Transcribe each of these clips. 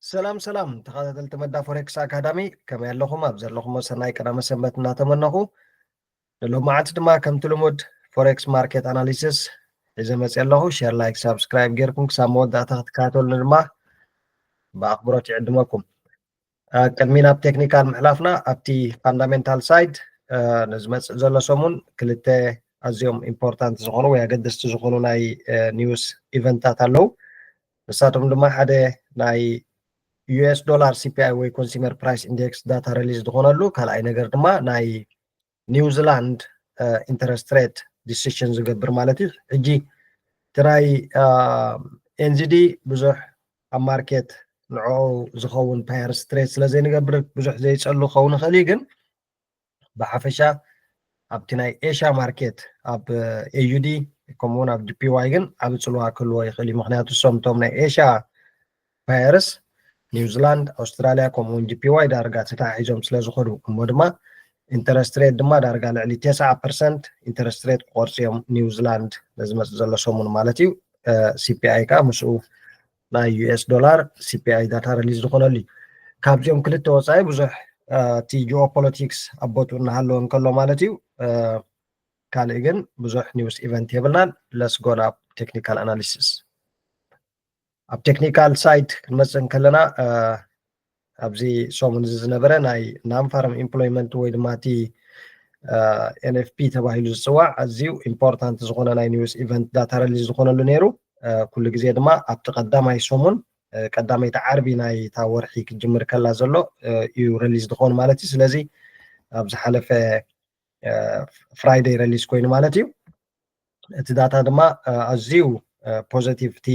ሰላም ሰላም ተኸታተልቲ መዳ ፎሬክስ ኣካዳሚ፣ ከመይ ኣለኹም? ኣብ ዘለኹሞ ሰናይ ቀዳመ ሰንበት እናተመነኹ፣ ንሎማዓንቲ ድማ ከምቲ ልሙድ ፎሬክስ ማርኬት ኣናሊሲስ ሒዘ መፅእ ኣለኹ። ሸር፣ ላይክ፣ ሳብስክራይብ ጌርኩም ክሳብ መወዳእታ ክትከታተሉኒ ድማ ብኣኽብሮት ይዕድመኩም። ቅድሚ ናብ ቴክኒካል ምሕላፍና፣ ኣብቲ ፋንዳሜንታል ሳይድ ንዝመፅእ ዘሎ ሰሙን ክልተ ኣዝዮም ኢምፖርታንት ዝኾኑ ወይ ኣገደስቲ ዝኾኑ ናይ ኒውስ ኢቨንታት ኣለዉ። ንሳቶም ድማ ሓደ ናይ ዩኤስ ዶላር ሲፒኣይ ወይ ኮንሱመር ፕራይስ ኢንዴክስ ዳታ ሪሊዝ ዝኾነሉ፣ ካልኣይ ነገር ድማ ናይ ኒውዚላንድ ኢንተረስት ሬት ዲሲሽን ዝገብር ማለት እዩ። ሕጂ እቲ ናይ ኤንዚዲ ብዙሕ ኣብ ማርኬት ንዕኡ ዝኸውን ፓየርስ ትሬድ ስለ ዘይንገብር ብዙሕ ዘይፀሉ ክኸውን ይኽእል እዩ። ግን ብሓፈሻ ኣብቲ ናይ ኤሽያ ማርኬት ኣብ ኤዩዲ ከምኡውን ኣብ ጂፒዋይ ግን ዓብ ፅልዋ ክህልዎ ይኽእል እዩ። ምክንያቱ እሶም እቶም ናይ ኤሽያ ፓየርስ ኒውዚላንድ፣ ኣውስትራሊያ ከምኡውን ጂፒዋይ ዳርጋ ተታሒዞም ስለ ዝኸዱ፣ እሞ ድማ ኢንተረስት ሬት ድማ ዳርጋ ልዕሊ ተስዓ ፐርሰንት ኢንተረስት ሬት ክቆርፁ እዮም ኒውዚላንድ ነዚ መፅእ ዘሎ ሰሙን ማለት እዩ። ሲፒኣይ ከዓ ምስኡ ናይ ዩኤስ ዶላር ሲፒኣይ ዳታ ሪሊዝ ዝኾነሉ እዩ። ካብዚኦም ክልተ ወፃኢ ብዙሕ እቲ ጂኦፖለቲክስ ኣብ ቦትኡ እናሃለወ እንከሎ ማለት እዩ። ካልእ ግን ብዙሕ ኒውስ ኢቨንት የብልናን። ለስ ጎ ናብ ቴክኒካል ኣናሊሲስ። ኣብ ቴክኒካል ሳይድ ክንመፅእ እንከለና ኣብዚ ሰሙን እዚ ዝነበረ ናይ ናን ፋርም ኢምፕሎይመንት ወይ ድማ እቲ ኤንኤፍፒ ተባሂሉ ዝፅዋዕ ኣዝዩ ኢምፖርታንት ዝኾነ ናይ ኒውስ ኢቨንት ዳታ ሪሊዝ ዝኾነሉ ነይሩ። ኩሉ ግዜ ድማ ኣብቲ ቀዳማይ ሰሙን ቀዳመይቲ ዓርቢ ናይ እታ ወርሒ ክትጅምር ከላ ዘሎ እዩ ሪሊዝ ዝኾን ማለት እዩ። ስለዚ ኣብ ዝሓለፈ ፍራይደይ ሪሊዝ ኮይኑ ማለት እዩ። እቲ ዳታ ድማ ኣዝዩ ፖዘቲቭ፣ እቲ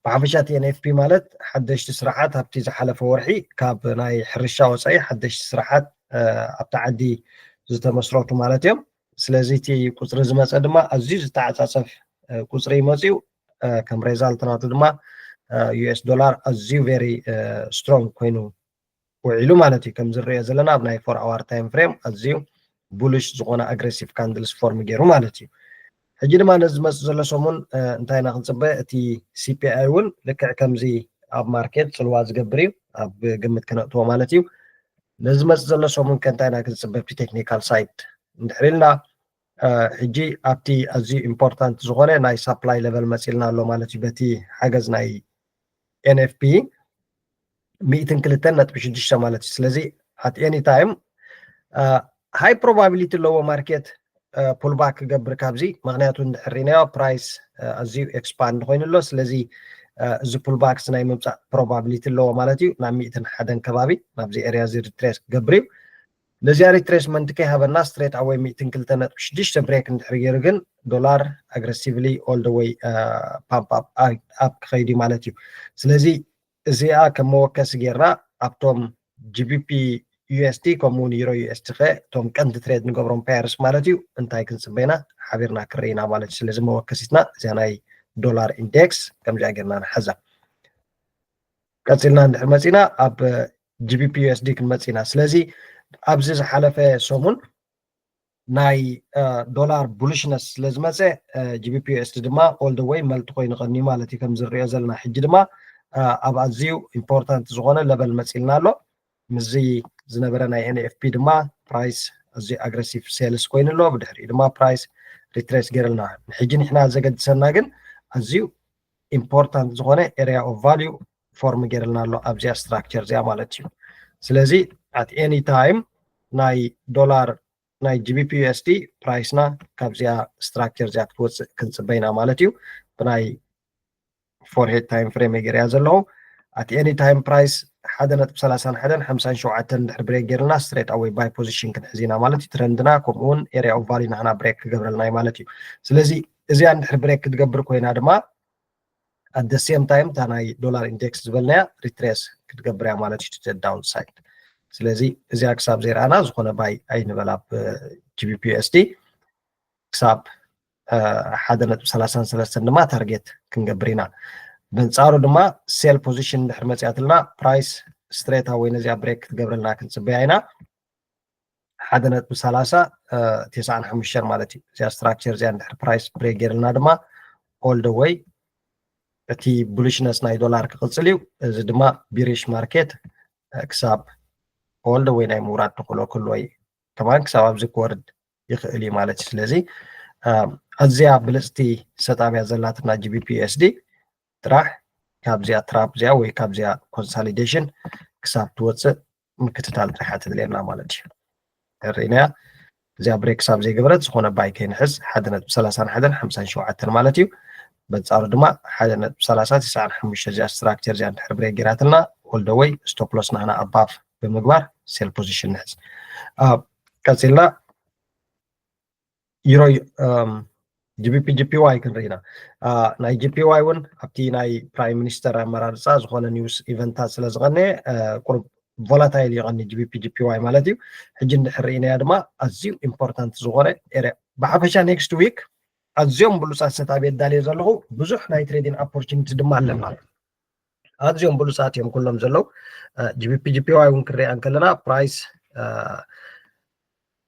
ብሓፈሻ እቲ ኤንኤፍፒ ማለት ሓደሽቲ ስራሓት ኣብቲ ዝሓለፈ ወርሒ ካብ ናይ ሕርሻ ወፃኢ ሓደሽቲ ስራሓት ኣብቲ ዓዲ ዝተመስረቱ ማለት እዮም። ስለዚ እቲ ቁፅሪ ዝመፀ ድማ ኣዝዩ ዝተዓፃፀፍ ቁፅሪ ይመፅዩ። ከም ሬዛልት ናቱ ድማ ዩኤስ ዶላር ኣዝዩ ቨሪ ስትሮንግ ኮይኑ ውዒሉ ማለት እዩ። ከም ዝረኦ ዘለና ኣብ ናይ ፎር ኣዋር ታይም ፍሬም ኣዝዩ ቡልሽ ዝኾነ ኣግሬሲቭ ካንድልስ ፎርም ገይሩ ማለት እዩ። ሕጂ ድማ ነዚ ዝመፅእ ዘሎ ሰሙን እንታይ ኢና ክንፅበ? እቲ ሲፒኣይ እውን ልክዕ ከምዚ ኣብ ማርኬት ፅልዋ ዝገብር እዩ፣ ኣብ ግምት ከነእትዎ ማለት እዩ። ነዚ ዝመፅእ ዘሎ ሰሙን ከ እንታይ ኢና ክንፅበ? ኣብቲ ቴክኒካል ሳይድ እንድሕር ኢልና ሕጂ ኣብቲ ኣዝዩ ኢምፖርታንት ዝኾነ ናይ ሳፕላይ ለቨል መፂልና ኣሎ ማለት እዩ። በቲ ሓገዝ ናይ ኤንኤፍፒ ሚእትን ክልተን ነጥቢ ሽዱሽተ ማለት እዩ። ስለዚ ኣት ኤኒ ታይም ሃይ ፕሮባቢሊቲ ኣለዎ ማርኬት ፑልባክ ክገብር ካብዚ፣ ምክንያቱ እንድሕር ሪናዮ ፕራይስ ኣዝዩ ኤክስፓንድ ኮይኑ ኣሎ። ስለዚ እዚ ፑልባክስ ናይ ምምፃእ ፕሮባቢሊቲ ኣለዎ ማለት እዩ። ናብ ሚእትን ሓደን ከባቢ ናብዚ ኤርያ እዚ ሪትሬስ ክገብር እዩ። ነዚኣ ሪትሬስመንት ከይሃበና ስትሬት ኣወይ ሚእትን ክልተ ነጥቢ ሽዱሽተ ብሬክ እንድሕር ገይሩ ግን ዶላር ኣግረሲቭሊ ኦል ደ ወይ ፓምፕ ኣፕ ክኸይድ እዩ ማለት እዩ። ስለዚ እዚኣ ከም መወከሲ ጌርና ኣብቶም ጂቢፒ ዩኤስዲ ከምኡውን ዩሮ ዩኤስዲ ከ እቶም ቀንዲ ትሬድ ንገብሮም ፓየርስ ማለት እዩ እንታይ ክንፅበ ኢና ሓቢርና ክረኢና ማለት እዩ። ስለዚ መወከሲትና እዚኣ ናይ ዶላር ኢንዴክስ ከምዚኣ ጌርና ንሓዛ። ቀፂልና እንድሕር መፂና ኣብ ጂቢፒ ዩኤስዲ ክንመፅ ኢና። ስለዚ ኣብዚ ዝሓለፈ ሰሙን ናይ ዶላር ቡልሽነስ ስለ ዝመፀ ጂቢፒ ዩኤስዲ ድማ ኦል ደ ወይ መልቲ ኮይኑ ቀንዩ ማለት እዩ። ከም ዝሪኦ ዘለና ሕጂ ድማ ኣብ ኣዝዩ ኢምፖርታንት ዝኾነ ለቨል መፂልና ኣሎ። ምስዚ ዝነበረ ናይ ኤንኤፍፒ ድማ ፕራይስ ኣዝዩ ኣግረሲቭ ሴልስ ኮይኑ ኣሎ። ብድሕሪኡ ድማ ፕራይስ ሪትሬስ ገይርልና። ንሕጂ ንሕና ዘገድሰና ግን ኣዝዩ ኢምፖርታንት ዝኾነ ኤሪያ ኦፍ ቫልዩ ፎርም ገይርልና ኣሎ ኣብዚኣ ስትራክቸር እዚኣ ማለት እዩ። ስለዚ ኣት ኤኒ ታይም ናይ ዶላር ናይ ጂቢፒ ዩኤስዲ ፕራይስና ካብዚኣ ስትራክቸር እዚኣ ክትወፅእ ክንፅበይና ማለት እዩ። ብናይ ፎርሄድ ታይም ፍሬም ገይረያ ዘለኹ ኣት ኤኒ ታይም ፕራይስ ሓደ ነጥቢ ሰላሳን ሓደን ሓምሳን ሸውዓተን እንድሕር ብሬክ ገይርና ስትሬት ኣወይ ባይ ፖዚሽን ክንሕዝ ኢና ማለት እዩ። ትረንድና ከምኡ እውን ኤሪያ ኦፍ ቫልዩ ናህና ብሬክ ክገብረልና እዩ ማለት እዩ። ስለዚ እዚኣ እንድሕር ብሬክ ክትገብር ኮይና ድማ ኣት ደ ሴም ታይም እታ ናይ ዶላር ኢንዴክስ ዝበልናያ ሪትሬስ ክትገብር እያ ማለት እዩ ቱ ዳውን ሳይድ። ስለዚ እዚኣ ክሳብ ዘይረኣና ዝኾነ ባይ ኣይንበል ኣብ ጂቢፒ ዩኤስዲ ክሳብ ሓደ ነጥቢ ሰላሳን ሰለስተን ድማ ታርጌት ክንገብር ኢና። በንፃሩ ድማ ሴል ፖዚሽን እንድሕር መፅያትልና ፕራይስ ስትሬት ኣወይ ነዚኣ ብሬክ ክትገብረልና ክንፅበያ ኢና። ሓደ ነጥቢ ሰላሳ ተስዓን ሓሙሽተን ማለት እዩ። እዚኣ ስትራክቸር እዚኣ እንድሕር ፕራይስ ብሬክ ገይርልና ድማ ኦል ደ ወይ እቲ ቡሊሽነስ ናይ ዶላር ክቕፅል እዩ። እዚ ድማ ቢሪሽ ማርኬት ክሳብ all the way ናይ ምውራድ ተኽእሎ ክህልዎ እዩ። ከማን ክሳብ ኣብዚ ክወርድ ይኽእል እዩ ማለት እዩ። ስለዚ ኣዝያ ብልፅቲ ሰጣብያ ዘላትና ጂቢፒ ዩኤስዲ ጥራሕ ካብዚኣ ትራፕ እዚኣ ወይ ካብዚኣ ኮንሳሊዴሽን ክሳብ ትወፅእ ምክትታል ጥራሕ ትድልየና ማለት እዩ። ርኢናያ እዚኣ ብሬክ ክሳብ ዘይገበረት ዝኾነ ባይ ከይንሕዝ ሓደ ነጥቢ ሰላሳን ሓደን ሓምሳን ሸውዓተን ማለት እዩ። በንፃሩ ድማ ሓደ ነጥቢ ሰላሳ ትስዓን ሓሙሽተ እዚኣ ስትራክቸር እዚኣ እንድሕር ብሬክ ገይራትና all the way ስቶፕ ሎስ ናህና ኣባቭ ብምግባር ሴል ፖዚሽን ንሕዝ። ቀፂልና ዩሮ ጂቢፒ ጂፒዋይ ክንርኢ ኢና። ናይ ጂፒዋይ እውን ኣብቲ ናይ ፕራይም ሚኒስተር ኣመራርፃ ዝኾነ ኒውስ ኢቨንታት ስለ ዝቐነየ ቁሩብ ቮላታይል ይቐኒ ጂቢፒ ጂፒዋይ ማለት እዩ። ሕጂ እንድሕር ርኢናያ ድማ ኣዝዩ ኢምፖርታንት ዝኾነ ኤርያ ብሓፈሻ ኔክስት ዊክ ኣዝዮም ብሉፃት ሰጣብ የዳልየ ዘለኹ ብዙሕ ናይ ትሬዲንግ ኦፖርቹኒቲ ድማ ኣለና። ኣዝዮም ብሉፃት እዮም ኩሎም ዘለዉ። ጂቢፒ ጂፒዋይ እውን ክንሪኣ እንከለና ፕራይስ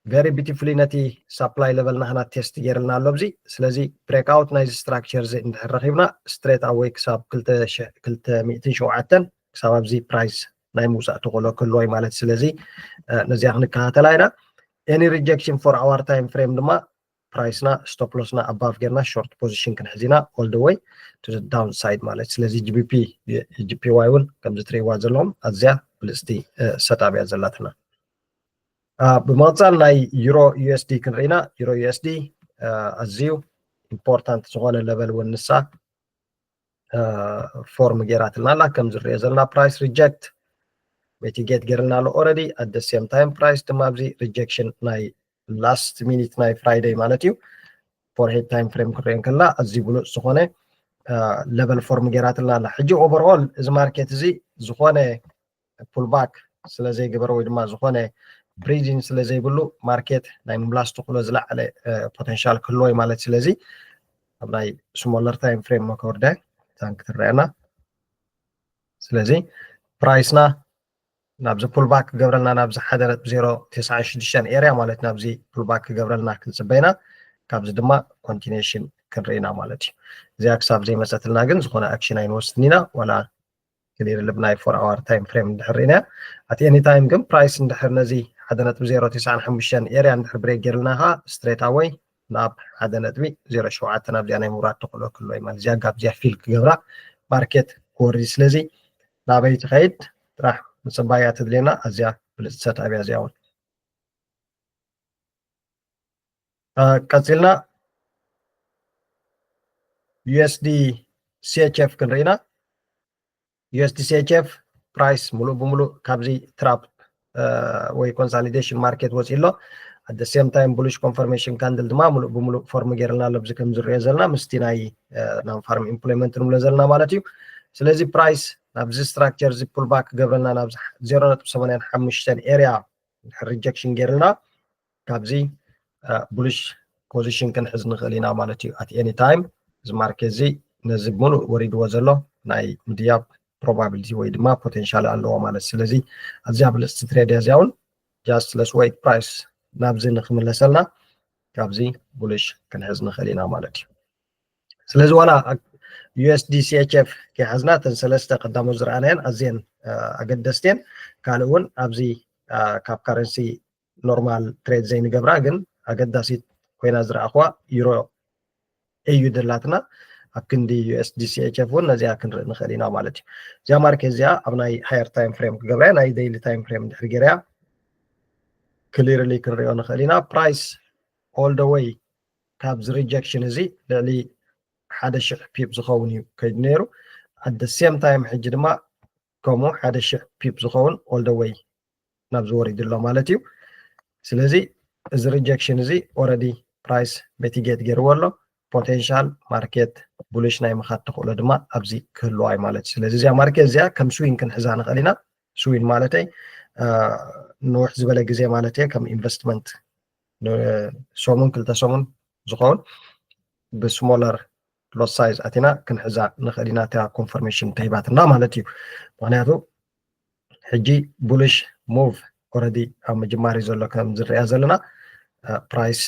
ቨሪ ቢቲፉሊ ነቲ ሳፕላይ ለቨል ናህና ቴስት ገይርልና ኣሎ ኣብዚ። ስለዚ ብሬክኣውት ናይዚ ስትራክቸር እዚ እንድሕር ረኺብና ስትሬት ኣወይ ክሳብ ክልተ ሚእትን ሸውዓተን ክሳብ ኣብዚ ፕራይስ ናይ ምውፃእ ተኽእሎ ክህልዎ እዩ ማለት። ስለዚ ነዚኣ ክንከታተላ ኢና። ኤኒ ሪጀክሽን ፎር ኣዋር ታይም ፍሬም ድማ ፕራይስና ስቶፕ ሎስና ኣባቭ ጌርና ሾርት ፖዚሽን ክንሕዝ ኢና all the way to the downside ማለት። ስለዚ ጂቢፒ ጂፒዋይ እውን ከምዚ ትሪእዋ ዘለኹም ኣዝያ ብልፅቲ ሰጣብ እያ ዘላትና። ብመቕፃል ናይ ዩሮ ዩኤስዲ ክንርኢና። ዩሮ ዩኤስዲ ኣዝዩ ኢምፖርታንት ዝኾነ ለቨል እውን ንሳ ፎርም ገይራትልና ኣላ። ከም ዝርአ ዘለና ፕራይስ ሪጀክት ሚቲጌት ገይርልና ኣሎ ኦረዲ። ኣት ሴም ታይም ፕራይስ ድማ ኣብዚ ሪጀክሽን ናይ ላስት ሚኒት ናይ ፍራይደይ ማለት እዩ። ፎር ሄድ ታይም ፍሬም ክንሪኦ እንከለና ኣዝዩ ብሉፅ ዝኾነ ለቨል ፎርም ገይራትልና ኣላ። ሕጂ ኦቨርኦል እዚ ማርኬት እዚ ዝኾነ ፑልባክ ስለ ዘይገበረ ወይ ድማ ዝኾነ ብሪጅን ስለ ዘይብሉ ማርኬት ናይ ምምላስ ተኽእሎ ዝለዓለ ፖቴንሻል ክህልዎ እዩ ማለት። ስለዚ ኣብ ናይ ስሞለር ታይም ፍሬም መከወርደ ታንክ ትረአና። ስለዚ ፕራይስና ናብዚ ፑልባክ ክገብረልና ናብዚ ሓደ ነጥቢ ዜሮ ተስዓን ሽዱሽተን ኤርያ ማለት ናብዚ ፑልባክ ክገብረልና ክንፅበይና ካብዚ ድማ ኮንቲኒሽን ክንርኢና ማለት እዩ። እዚኣ ክሳብ ዘይመፀትልና ግን ዝኾነ ኣክሽን ኣይንወስድን ኢና ዋላ ክሊር ልብ ናይ ፎር ኣዋር ታይም ፍሬም እንድሕር ርኢና። ኣት ኤኒ ታይም ግን ፕራይስ እንድሕር ነዚ ሓደ ነጥቢ ዜሮ ተስዓን ሓሙሽተን ኤርያ እንድሕር ብሬክ ገይርልና ከዓ ስትሬት ኣወይ ናብ ሓደ ነጥቢ ዜሮ ሸውዓተ ናብዚኣ ናይ ምውራድ ተኽእሎ ክህልዎ እዩ ማለት። እዚኣ ጋብ እዚኣ ፊል ክገብራ ማርኬት ክወርድ። ስለዚ ናበይ ትኸይድ ጥራሕ ምፅባያ ተድልየና ኣዝያ ብልፅቲ ሰጣብ እያ እዚኣ እውን። ቀፂልና ዩኤስዲ ሲኤችኤፍ ክንርኢና። ዩኤስዲ ሲኤችኤፍ ፕራይስ ሙሉእ ብሙሉእ ካብዚ ትራፕ ወይ ኮንሳሊዴሽን ማርኬት ወፂ ኣሎ። ኣት ሴም ታይም ቡሊሽ ኮንፈርሜሽን ካንድል ድማ ሙሉእ ብሙሉእ ፎርም ገይርልና ኣሎ። ኣብዚ ከም ዝርኦ ዘለና ምስቲ ናይ ናን ፋርም ኢምፕሎይመንት ንብሎ ዘለና ማለት እዩ። ስለዚ ፕራይስ ናብዚ ስትራክቸር እዚ ፑልባክ ክገብረልና ናብ ዜሮ ነጥቢ ሰማንያን ሓሙሽተን ኤርያ ሪጀክሽን ገይርልና ካብዚ ቡሊሽ ፖዚሽን ክንሕዝ ንኽእል ኢና ማለት እዩ። ኣት ኤኒ ታይም እዚ ማርኬት እዚ ነዚ ሙሉእ ወሪድዎ ዘሎ ናይ ምድያብ ፕሮባቢሊቲ ወይ ድማ ፖቴንሻል ኣለዎ ማለት። ስለዚ ኣብዚኣ ብልፅቲ ትሬድ እያ እዚኣ እውን ጃስት ለስ ወይት ፕራይስ ናብዚ ንክምለሰልና ካብዚ ቡሊሽ ክንሕዝ ንኽእል ኢና ማለት እዩ። ስለዚ ዋላ ዩኤስዲ ሲኤችኤፍ ከይሓዝና እተን ሰለስተ ቀዳሞት ዝረኣናየን ኣዝየን ኣገደስቲ እየን። ካልእ እውን ኣብዚ ካብ ካረንሲ ኖርማል ትሬድ ዘይንገብራ ግን ኣገዳሲት ኮይና ዝረኣኽዋ ዩሮ ኤዩ ደላትና ኣብ ክንዲ ዩኤስዲ ሲኤችኤፍ እውን ነዚኣ ክንርኢ ንኽእል ኢና ማለት እዩ። እዚኣ ማርኬት እዚኣ ኣብ ናይ ሃየር ታይም ፍሬም ክገብራ ናይ ዴይሊ ታይም ፍሬም እንድሕር ገይረያ ክሊርሊ ክንሪኦ ንኽእል ኢና። ፕራይስ ኦል ደ ወይ ካብዚ ሪጀክሽን እዚ ልዕሊ ሓደ ሽሕ ፒፕ ዝኸውን እዩ ከይዱ ነይሩ። ኣት ሴም ታይም ሕጂ ድማ ከምኡ ሓደ ሽሕ ፒፕ ዝኸውን ኦል ደ ወይ ናብዚ ወሪዱ ኣሎ ማለት እዩ። ስለዚ እዚ ሪጀክሽን እዚ ኦረዲ ፕራይስ ሚቲጌት ገይርዎ ኣሎ። ፖቴንሻል ማርኬት ቡሊሽ ናይ ምኻድ ተኽእሎ ድማ ኣብዚ ክህልዋ እዩ ማለት እዩ። ስለዚ እዚኣ ማርኬት እዚኣ ከም ስዊን ክንሕዛ ንኽእል ኢና። ስዊን ማለተይ ንውሕ ዝበለ ግዜ ማለት እየ ከም ኢንቨስትመንት ሰሙን ክልተ ሰሙን ዝኸውን ብስሞለር ሎት ሳይዝ ኣቲና ክንሕዛ ንኽእል ኢና እታ ኮንፈርሜሽን ተሂባትና ማለት እዩ። ምክንያቱ ሕጂ ቡሊሽ ሙቭ ኦረዲ ኣብ ምጅማር እዩ ዘሎ ከም ዝረኣ ዘለና ፕራይስ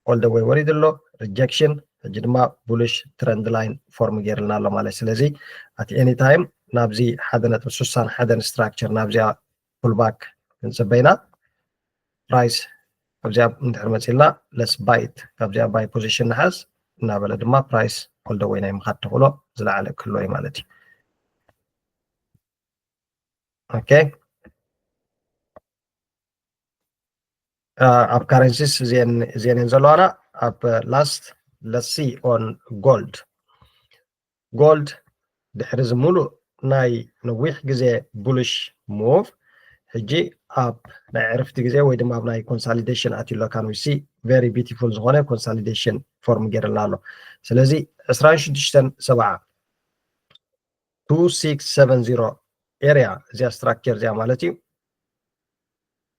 ኦል ደ ወይ ወሪዱ ኣሎ። ሪጀክሽን ሕጂ ድማ bullish trend line form ገይርልና ኣሎ ማለት። ስለዚ at any time ናብዚ ሓደ ነጥቢ ስሳን ሓደን structure ናብዚኣ pullback ክንፅበይና። Price ኣብዚኣ እንድሕር መፂልና let's buy it፣ ካብዚኣ buy position ንሓዝ እናበለ ድማ price all the way ናይ ምኻድ ተኽእሎ ዝለዓለ ክህሎ እዩ ማለት እዩ። Okay፣ ኣብ currencies እዚኤን እየን ዘለዋና። ኣብ last let's see on gold። Gold ድሕሪ እዚ ሙሉእ ናይ ነዊሕ ግዜ bullish move ሕጂ ኣብ ናይ ዕርፍቲ ግዜ ወይ ድማ ኣብ ናይ consolidation ኣትዩ ኣሎ። Can we see very beautiful ዝኾነ consolidation form ገይርልና ኣሎ። ስለዚ ዕስራን ሽዱሽተን ሰብዓ two six seven zero area እዚኣ structure እዚኣ ማለት እዩ።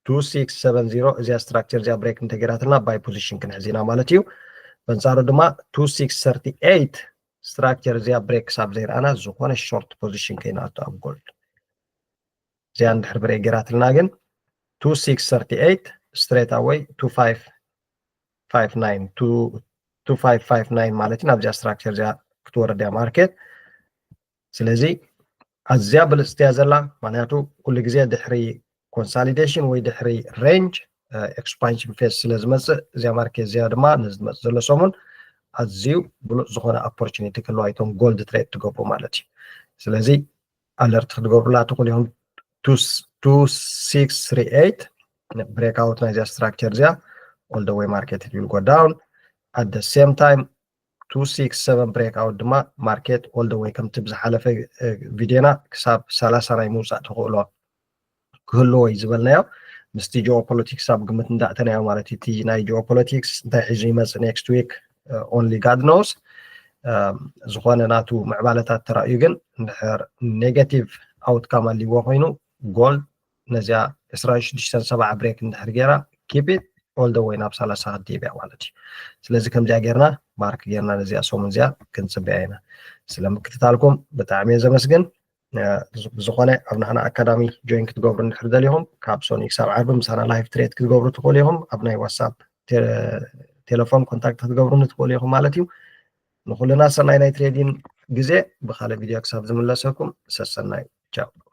Two six seven zero እዚኣ structure እዚኣ break እንተገይራትና buy position ክንሕዝ ኢና ማለት እዩ። በንጻሩ ድማ two six thirty eight structure እዚኣ break ክሳብ ዘይረኣና ዝኾነ short position ከይንኣቱ ኣብ gold። እዚኣ እንድሕር break ገይራትልና ግን two six thirty eight straight away two five five nine two five five nine ማለት እዩ። ናብዚኣ structure እዚኣ ክትወርድ እያ market። ስለዚ ኣዝያ ብልፅቲ እያ ዘላ፣ ምክንያቱ ኩሉ ግዜ ድሕሪ consolidation ወይ ድሕሪ range expansion phase ስለ ዝመፅእ፣ እዚኣ market እዚኣ ድማ ነዚ ዝመፅእ ዘሎ ሰሙን ኣዝዩ ብሉፅ ዝኾነ opportunity ክህልዋ እቶም gold trade ትገብሩ ማለት እዩ። ስለዚ alert ክትገብሩላ ትኽእሉ ኢኹም። Two six three eight breakout ናይዚኣ structure እዚኣ all the way market it will go down. At the same time two six seven breakout ድማ market all the way ከምቲ ብዝሓለፈ ቪድዮና ክሳብ ሰላሳ ናይ ምውፃእ ተኽእሎ ክህልዎ እዩ ዝበልናዮ። ምስቲ geopolitics ኣብ ግምት እንዳእተናዮ ማለት እዩ። እቲ ናይ geopolitics እንታይ ሒዙ ይመፅእ next week only God knows። ዝኾነ ናቱ ምዕባለታት ተራእዩ ግን እንድሕር negative outcome ኣልዎ ኮይኑ gold ነዚኣ ዕስራን ሽዱሽተን ሰብዓ break እንድሕር ገይራ keep it all the way ናብ ሰላሳ ክትድይብ እያ ማለት እዩ። ስለዚ ከምዚኣ ጌርና mark ጌርና ነዚኣ ሰሙን እዚኣ ክንፅበያ ኢና። ስለ ምክትታልኩም ብጣዕሚ እየ ዘመስግን። ብዝኾነ ኣብ ናህና ኣካዳሚ join ክትገብሩ እንድሕር ደሊኹም ካብ ሰኑይ ክሳብ ዓርቢ ምሳና live trade ክትገብሩ ትኽእሉ ኢኹም። ኣብ ናይ WhatsApp ቴሌፎን contact ክትገብሩኒ ትኽእሉ ኢኹም ማለት እዩ። ንኹልና ሰናይ ናይ trading ግዜ። ብካልእ ቪድዮ ክሳብ ዝምለሰኩም ሰሰናዩ። ቻው።